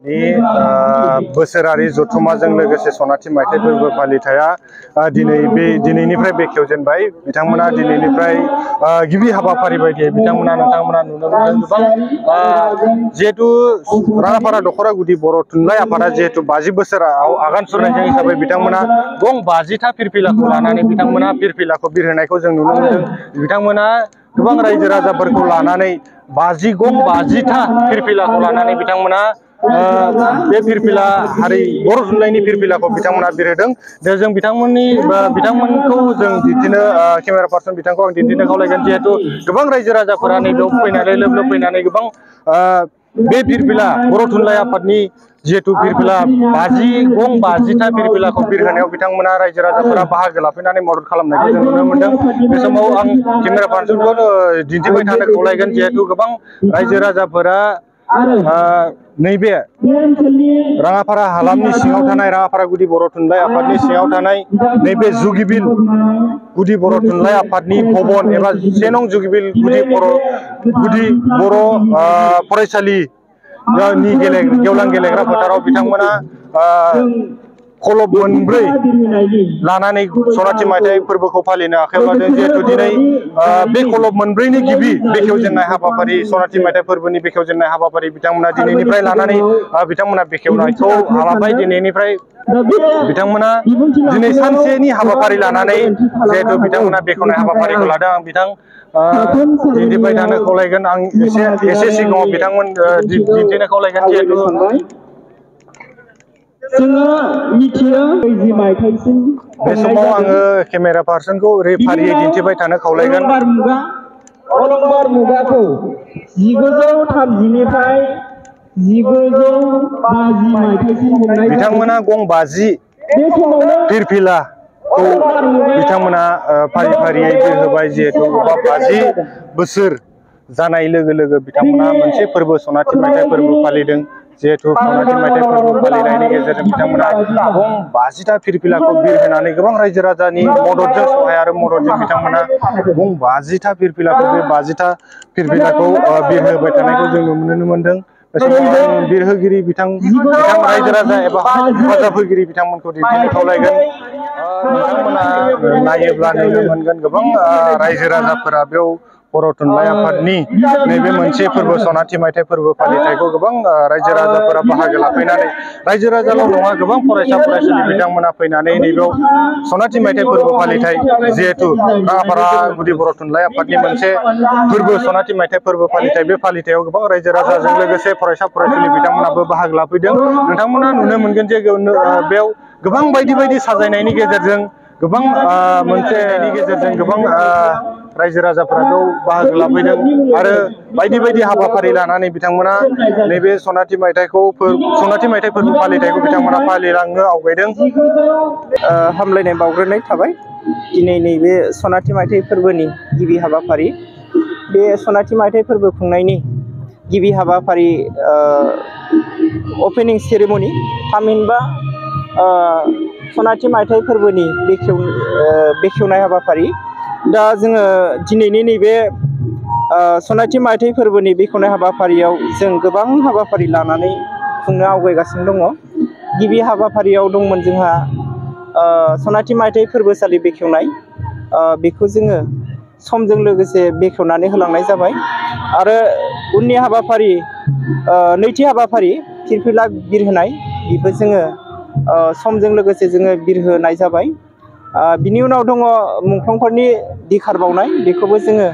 बोसोरारि जथुम्माजों लोगोसे सनाथि मायथाइ फोरबो फालिथाया दिनैनिफ्राय बेखेवजेनबाय। बिथांमोना दिनैनिफ्राय गिबि हाबाफारि बायदियै नोंथांमोना नुनो मोनदों गोबां जिहेतु राङापारा दख'रागुदि बर' थुनलाइ आफादा जिहेतु 50 बोसोराव आगान सुरनायजों हिसाबै बिथांमोना गं 50था फिरफिलाखौ लानानै बिथांमोना फिरफिलाखौ बिरहोनायखौ जों नुनो मोनदों। बिथांमोना गोबां रायजो राजाफोरखौ लानानै 50था फिरफिलाखौ लानानै बिथांमोना बे फिरफिला हारि बर' थुनलाइनि फिरफिलाखौ बिथांमोना बिरहोदों। जों बिथांमोनखौ जों दिन्थिनो केमेरा पार्सन बिथांखौ आं दिन्थिनो खावलायगोन। जिहेतु गोबां रायजो राजाफोरा नैबेयाव फैनानै लोब लोब फैनानै गोबां बे फिरफिला बर' थुनलाइ आफादनि जिहेतु फिरफिला 50था फिरफिलाखौ बिरहोनायाव बिथांमोना रायजो राजाफोरा बाहागो लाफैनानै मदद खालामनायखौ जों नुनो मोनदों। बे समाव आं केमेरा पार्सनखौ दिन्थिबाय थानो खावलायगोन। जिहेतु गोबां रायजो राजाफोरा नैबे राङापारा हालामनि सिङाव थानाय राङापारा गुदि बर' थुनलाइ आफादनि सिङाव थानाय नैबे जुगिबिल गुदि बर' थुनलाइ आफादनि भबन एबा 1 नं जुगिबिल गुदि बर' फरायसालिनि गेवलां गेलेग्रा फोथाराव बिथांमोना खलब मोनब्रै लानानै सनाथि मायथाइ फोरबोखौ फालिनो आखायाव लादों। जिहेतु दिनै बे खलब मोनब्रैनि गिबि बेखेवजेननाय हाबाफारि सनाथि मायथाइ फोरबोनि बेखेवजेननाय हाबाफारि बिथांमोना दिनैनिफ्राय लानानै बिथांमोना बेखेवनायखौ हालांबाय। दिनैनिफ्राय बिथांमोना दिनै सानसेनि हाबाफारि लानानै जिहेतु बिथांमोना बेखेवनाय हाबाफारिखौ लादों। आं दिन्थिबाय थानो खावलायगोन। आं एसे सिगाङाव बिथांमोन दिन्थिनो खावलायगोन। जिहेतु बे समाव आङो केमेरा पार्सनखौ फारियै दिन्थिबाय थानो खावलायगोन। अलंबार मुगाखौ 1930निफ्राय 1950 मायथाइसिम मोननाय बिथांमोना गं 50 फिरफिलाखौ बिथांमोना फारि फारियै बिरहोबाय। जिहेतु 50 बोसोर जानाय लोगो लोगो बिथांमोना मोनसे फोरबो सनाथि मायथाइ फोरबो फालिदों। जिहेतु सनाथि मायथाइ फोरबो फालिनायनि गेजेरजों बिथांमोना गं 50था फिरफिलाखौ बिरहोनानै गोबां रायजो राजानि मददजों सहाय आरो मददजों बिथांमोना गं 50था फिरफिलाखौ बिरहोबाय थानायखौ जों नुनो मोनदों। बिरहोगिरि बिथां रायजो राजा एबा हेफाजाब होगिरि बिथांमोनखौ दिन्थिनो खावलायगोन। नोंथांमोना नायोब्ला नुनो मोनगोन गोबां रायजो राजाफोरा बेयाव बर' थुनलाइ आफादनि नैबे मोनसे फोरबो सनाथि मायथाइ फोरबो फालिथायखौ गोबां रायजो राजाफोरा बाहागो लाफैनानै रायजो राजाल' नङा गोबां फरायसा फरायसुलि बिथांमोना फैनानै नैबेयाव सनाथि मायथाइ फोरबो फालिथाय जिहेतु राङापारा गुदि बर' थुनलाइ आफादनि मोनसे फोरबो सनाथि मायथाइ फोरबो फालिथाय बे फालिथायाव गोबां रायजो राजाजों लोगोसे फरायसा फरायसुलि बिथांमोनाबो बाहागो लाफैदों। नोंथांमोना नुनो मोनगोन जे बेयाव गोबां बायदि साजायनायनि गेजेरजों गोबां रायजो राजाफोरा बेयाव बाहागो लाफैदों आरो बायदि हाबाफारि लानानै बिथांमोना नैबे सनाथि मायथाइ फोरबो फालिथायखौ बिथांमोना फालिलांनो आवगायदों। हामलायनाय बावग्रोनाय थाबाय। दिनै नैबे सनाथि मायथाइ फोरबोनि गिबि हाबाफारि बे सनाथि मायथाइ फोरबो खुंनायनि गिबि हाबाफारि अपेनिं सेरेमनि थामहिनबा सनाथि मायथाइ फोरबोनि बेखेवनाय हाबाफारि। दा जोङो दिनैनि नैबे सनाथि मायथाइ फोरबोनि बेखेवनाय हाबाफारियाव जों गोबां हाबाफारि लानानै खुंनो आवगायगासिनो दङ। गिबि हाबाफारियाव दंमोन जोंहा सनाथि मायथाइ फोरबोसालि बेखेवनाय। बेखौ जोङो समजों लोगोसे बेखेवनानै होलांनाय जाबाय आरो उननि हाबाफारि नैथि हाबाफारि फिरफिला बिरहोनाय बेबो जोङो समजों लोगोसे जोङो बिरहोनाय जाबाय। बिनि उनाव दङ मुंख्लंफोरनि दिखार बावनाय। बेखौबो जोङो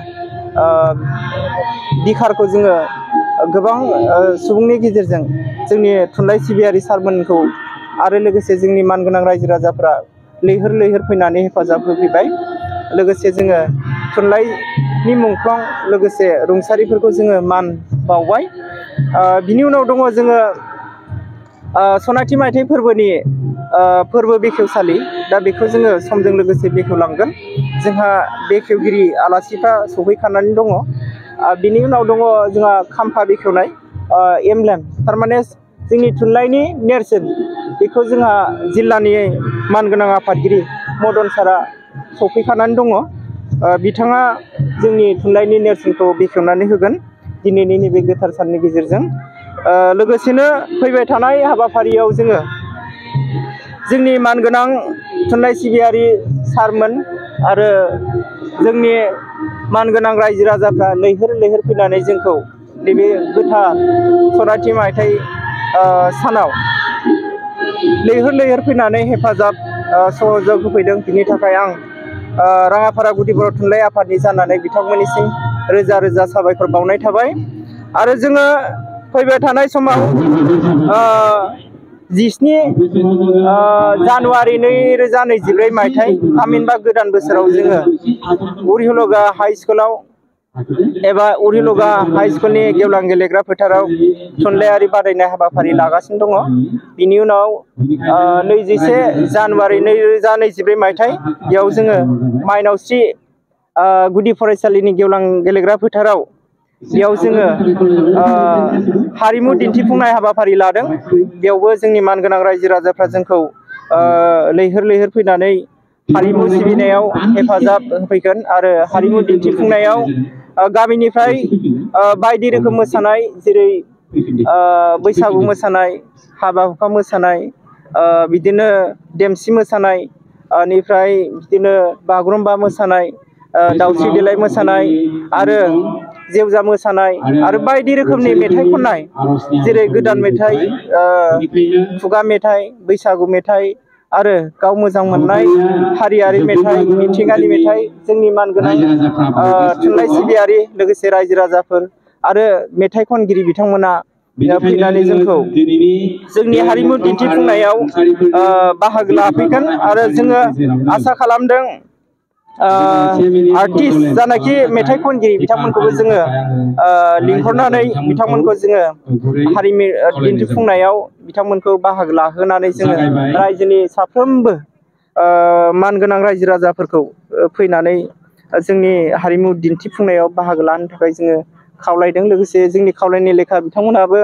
दिखारखौ जोङो गोबां सुबुंनि गेजेरजों जोंनि थुनलाइ सिबियारि सारमोनखौ आरो लोगोसे जोंनि मानगोनां रायजो राजाफ्रा लैहोर फैनानै हेफाजाब होफैबाय। लोगोसे जोङो थुनलाइनि मुंख्लं लोगोसे रुंसारिफोरखौ जोङो मान बावबाय। बिनि उनाव दङ जोङो सनाथि मायथाइ फोरबोनि फोरबो बेखेवसालि। दा बेखौ जोङो समजों लोगोसे बेखेवलांगोन। जोंहा बेखेवगिरि आलासिफ्रा सफैखानानै दङ। बिनि उनाव दङ जोंहा खाम्फा बेखेवनाय एमब्लेम थारमाने जोंनि थुनलाइनि नेरसोन। बेखौ जोंहा जिल्लानि मानगोनां आफादगिरि मदन सारआ सफैखानानै दङ। बिथाङा जोंनि थुनलाइनि नेरसोनखौ बेखेवनानै होगोन दिनैनि नैबे गोथार साननि गेजेरजों। लोगोसेनो फैबाय थानाय हाबाफारियाव जोङो जोंनि मानगोनां थुनलाइ सिबियारि सारमोन आरो जोंनि मानगोनां रायजो राजाफ्रा लैहोर लैहोर फैनानै जोंखौ नैबे गोथार सनाथि मायथाइ सानाव लैहोर लैहोर फैनानै हेफाजाब सहयोग होफैदों। बिनि थाखाय आं राङापारा गुदि बर' थुनलाइ आफादनि जानानै बिथांमोननिसिम रोजा रोजा साबायखर बावनाय थाबाय। आरो जोङो फैबाय थानाय समाव 17 जानुवारि 2024 मायथाइ थामहिनबा गोदान बोसोराव जोङो उरिहलगा हाइ स्कुलाव एबा उरिहलगा हाइ स्कुलनि गेवलां गेलेग्रा फोथाराव थुनलाइयारि बादायनाय हाबाफारि लागासिनो दङ। बिनि उनाव 21 जानुवारि 2024 मायथाइ बेयाव जोङो माइनावस्रि गुदि फरायसालिनि गेवलां गेलेग्रा फोथाराव बेयाव जोङो हारिमु दिन्थिफुंनाय हाबाफारि लादों। बेयावबो जोंनि मानगोनां रायजो राजाफ्रा जोंखौ लैहोर लैहोर फैनानै हारिमु सिबिनायाव हेफाजाब होफैगोन आरो हारिमु दिन्थिफुंनायाव गामिनिफ्राय बायदि रोखोम मोसानाय जेरै बैसागु मोसानाय, हाबा हुखा मोसानाय, बिदिनो देमसि मोसानाय, निफ्राय बिदिनो बागुरुम्बा मोसानाय, दाउस्रि देलाय मोसानाय आरो जेवजा मोसानाय आरो बायदि रोखोमनि मेथाइ खननाय जेरै गोदान मेथाइ, खुगा मेथाइ, बैसागु मेथाइ आरो गाव मोजां मोननाय हारियारि मेथाइ, मिथिंगानि मेथाइ जोंनि मानगोनां थुनलाइ सिबियारि लोगोसे रायजो राजाफोर आरो मेथाइ खनगिरि बिथांमोना फैनानै जोंखौ जोंनि हारिमु दिन्थिफुंनायाव बाहागो लाफैगोन आरो जोङो आसा खालामदों आर्टिस्ट जानाखि मेथाइ खनगिरि बिथांमोनखौबो जोङो लिंहरनानै बिथांमोनखौ जोङो हारिमु दिन्थिफुंनायाव बिथांमोनखौ बाहागो लाहोनानै जोङो रायजोनि साफ्रोमबो मानगोनां रायजो राजाफोरखौ फैनानै जोंनि हारिमु दिन्थिफुंनायाव बाहागो लानो थाखाय जोङो खावलायदों। लोगोसे जोंनि खावलायनाय लेखा बिथांमोनाबो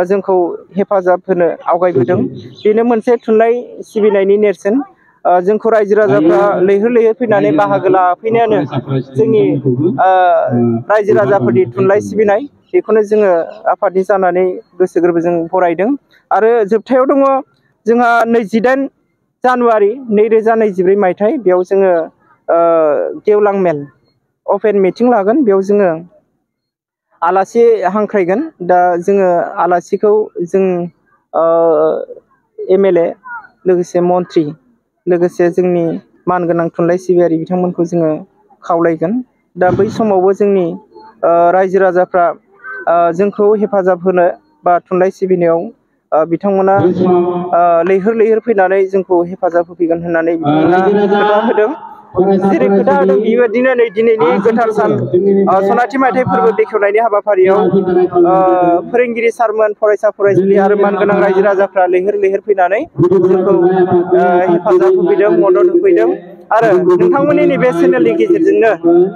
जोंखौ हेफाजाब होनो आवगायबोदों। बेनो मोनसे थुनलाइ सिबिनायनि नेरसोन। जोंखौ रायजो राजाफ्रा लैहोर लैहोर फैनानै बाहागो लाफैनायानो जोंनि रायजो राजाफोरनि थुनलाइ सिबिनाय। बेखौनो जोङो आफादनि जानानै गोसो गोरबोजों बरायदों। आरो जोबथायाव दङ जोंहा 28 जानुवारि 2024 मायथाइ बेयाव जोङो गेवलां मेल अपेन मिटिं लागोन। बेयाव जोङो आलासि हांख्रायगोन। दा जोङो आलासिखौ जों MLA लोगोसे मन्त्रि लोगोसे जोंनि मानगोनां थुनलाइ सिबियारि बिथांमोनखौ जोङो खावलायगोन। दा बै समावबो जोंनि रायजो राजाफ्रा जोंखौ हेफाजाब होनो बा थुनलाइ सिबिनायाव बिथांमोना लैहोर लैहोर फैनानै जोंखौ हेफाजाब होफैगोन होननानै बिथांमोना खोथा होदों। जेरै खोथा होदों बेबायदिनो नै दिनैनि गोथार सान सनाथि मायथाइ फोरबो बेखेवनायनि हाबाफारियाव फोरोंगिरि सारमोन, फरायसा फरायसुलि आरो मानगोनां रायजो राजाफ्रा लैहोर लैहोर फैनानै जोंखौ हेफाजाब होफैदों, मदद होफैदों। आरो नोंथांमोननि नैबे चेनेलनि गेजेरजोंनो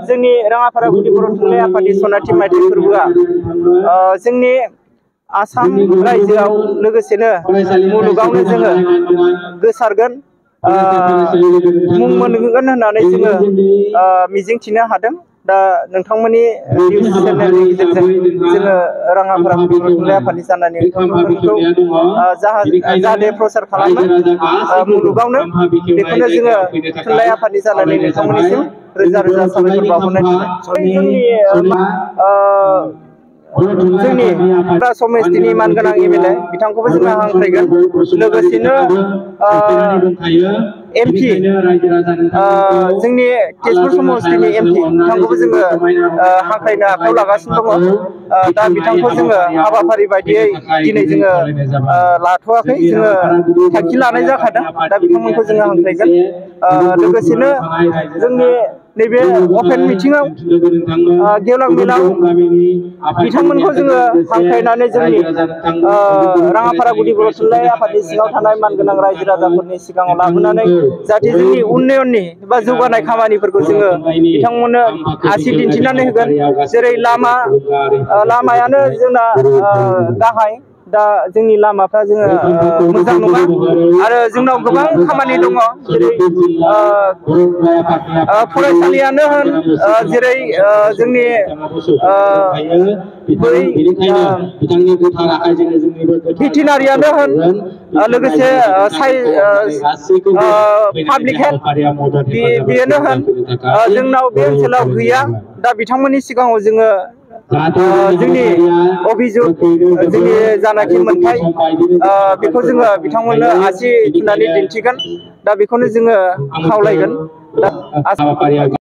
जोंनि राङापारा गुदि बर' थुनलाइ आफादनि सनाथि मायथाइ फोरबोआ जोंनि आसाम रायजोआव लोगोसेनो मुलुगावनो जोङो गोसारगोन, मुं मोनगोन होननानै जोङो मिजिंथिनो हादों। दा नोंथांमोननि निउस चेनेलनि गेजेरजों जोङो राङापारा गुदि बर' थुनलाइ आफादनि जानानै नोंथांमोनखौ जाहाथे प्रसार खालामो मुलुगावनो, बेखौनो जोङो थुनलाइ आफादनि जानानै नोंथांमोननिसिम रोजा रोजा साबायखर बावहरनाय थाबाय। जोंनि समस्तिनि मानगोनां MLA बिथांखौबो जोङो हांख्रायगोन। लोगोसेनो MP जोंनि तेजपुर समस्तिनि MP बिथांखौबो जोङो हांख्रायनो आखायाव लागासिनो दङ। दा बिथांखौ जोङो हाबाफारि बायदियै दिनै जोङो लाथ'वाखै, जोङो थांखि लानाय जाखादों। दा बिथांमोनखौ जोङो हांख्रायगोन। लोगोसेनो जोंनि नैबे अपेन मिटिङाव गेवलां मेलाव बिथांमोनखौ जोङो हांख्रायनानै जोंनि राङापारा गुदि बर' थुनलाइ आफादनि सिङाव थानाय मानगोनां रायजो राजाफोरनि सिगाङाव लाबोनानै जाहाथे जोंनि उन्नयननि बा जौगानाय खामानिफोरखौ जोङो बिथांमोननो आसि दिन्थिनानै होगोन। जेरै लामायानो जोंना गाहाय, दा जोंनि लामाफ्रा जोङो मोजां नङा आरो जोंनाव गोबां खामानि दङ जेरै फरायसालियानो होन जेरै जोंनि भेटेनारियानो होन लोगोसे पाब्लिक हेल्थ बेनो होन जोंनाव बे ओनसोलाव गैया दा बिथांमोननि सिगाङाव जोङो जोंनि अभिजुग जोंनि जानाखि मोन्थाय बेखौ जोङो बिथांमोननो आसि थुनानै दिन्थिगोन दा बेखौनो जोङो खावलायगोन।